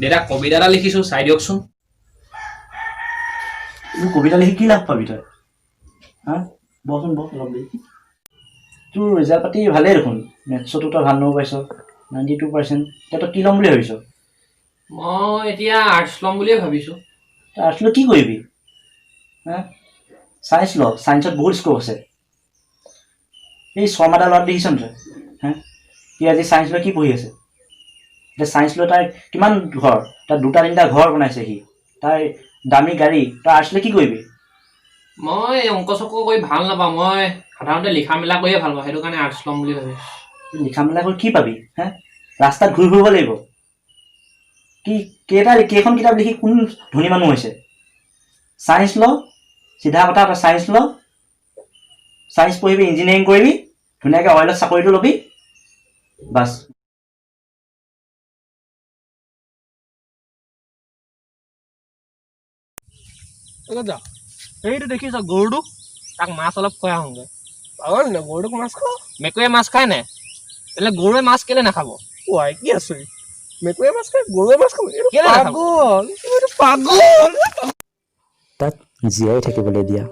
দেউতা, কবিতা এটা লিখিছোঁ, চাই দিয়কচোন। এইবোৰ কবিতা লিখি কি লাভ পাবি তই? হা, বহচোন, বহ অলপ দেৰি। তোৰ ৰিজাল্ট পাতি ভালেই দেখোন, মেথছতো তই ভাল নম্বৰ পাইছ, 92%। এতিয়া তই কি ল'ম বুলি ভাবিছ? মই এতিয়া আৰ্টছ ল'ম বুলিয়ে ভাবিছোঁ। তই আৰ্টছ লৈ কি কৰিবি? হা, ছায়েন্স ল, ছায়েন্সত বহুত স্ক'প আছে। এই শৰ্মাদা ল'ৰাটো দেখিছ নে তই? হা, সি আজি ছায়েন্স লৈ কি পঢ়ি আছে। এতিয়া ছায়েন্স লৈ তাৰ কিমান ঘৰ, তাৰ দুটা তিনিটা ঘৰ বনাইছে সি, তাৰ দামী গাড়ী। তই আৰ্টছ লৈ কি কৰিবি? মই অংক চংক কৰি ভাল নাপাওঁ। মই সাধাৰণতে লিখা মেলা কৰিয়ে ভাল পাওঁ, সেইটো কাৰণে আৰ্টছ ল'ম বুলি ভাবিছোঁ। লিখা মেলা কৰি কি পাবি? হে, ৰাস্তাত ঘূৰি ফুৰিব লাগিব। কি কেইটা কেইখন কিতাপ লিখি কোন ধনী মানুহ হৈছে? ছায়েন্স ল, চিধা কথা, তই ছায়েন্স ল। ছায়েন্স পঢ়িবি, ইঞ্জিনিয়াৰিং কৰিবি, ধুনীয়াকৈ অইলত চাকৰিটো ল'বি, বাছ। যা। সেইটো দেখিছ গৰুটো? তাক মাছ অলপ খুৱাই আহোঁগৈ। পাগল নে, গৰুটোক মাছ খাওঁ? মেকুৰীয়ে মাছ খায় নে? তেতিয়াহ'লে গৰুৱে মাছ কেলে নাখাব? ৱাই, কি আচৰিত! মেকুৰীয়ে মাছ খায়, গৰুৱে মাছ খাব? এইটো কেলে নাখাব? পাগল, এইটো পাগল। তাক জীয়াই থাকিবলৈ দিয়া।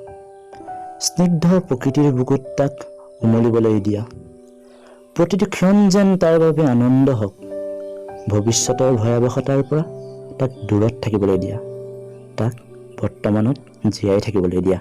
স্নিগ্ধ প্ৰকৃতিৰ বুকুত তাক উমলিবলৈ দিয়া। প্ৰতিটো ক্ষণ যেন তাৰ বাবে আনন্দ হওক। ভৱিষ্যতৰ ভয়াৱহতাৰ পৰা তাক দূৰত থাকিবলৈ দিয়া। তাক বৰ্তমানত জীয়াই থাকিবলৈ দিয়া।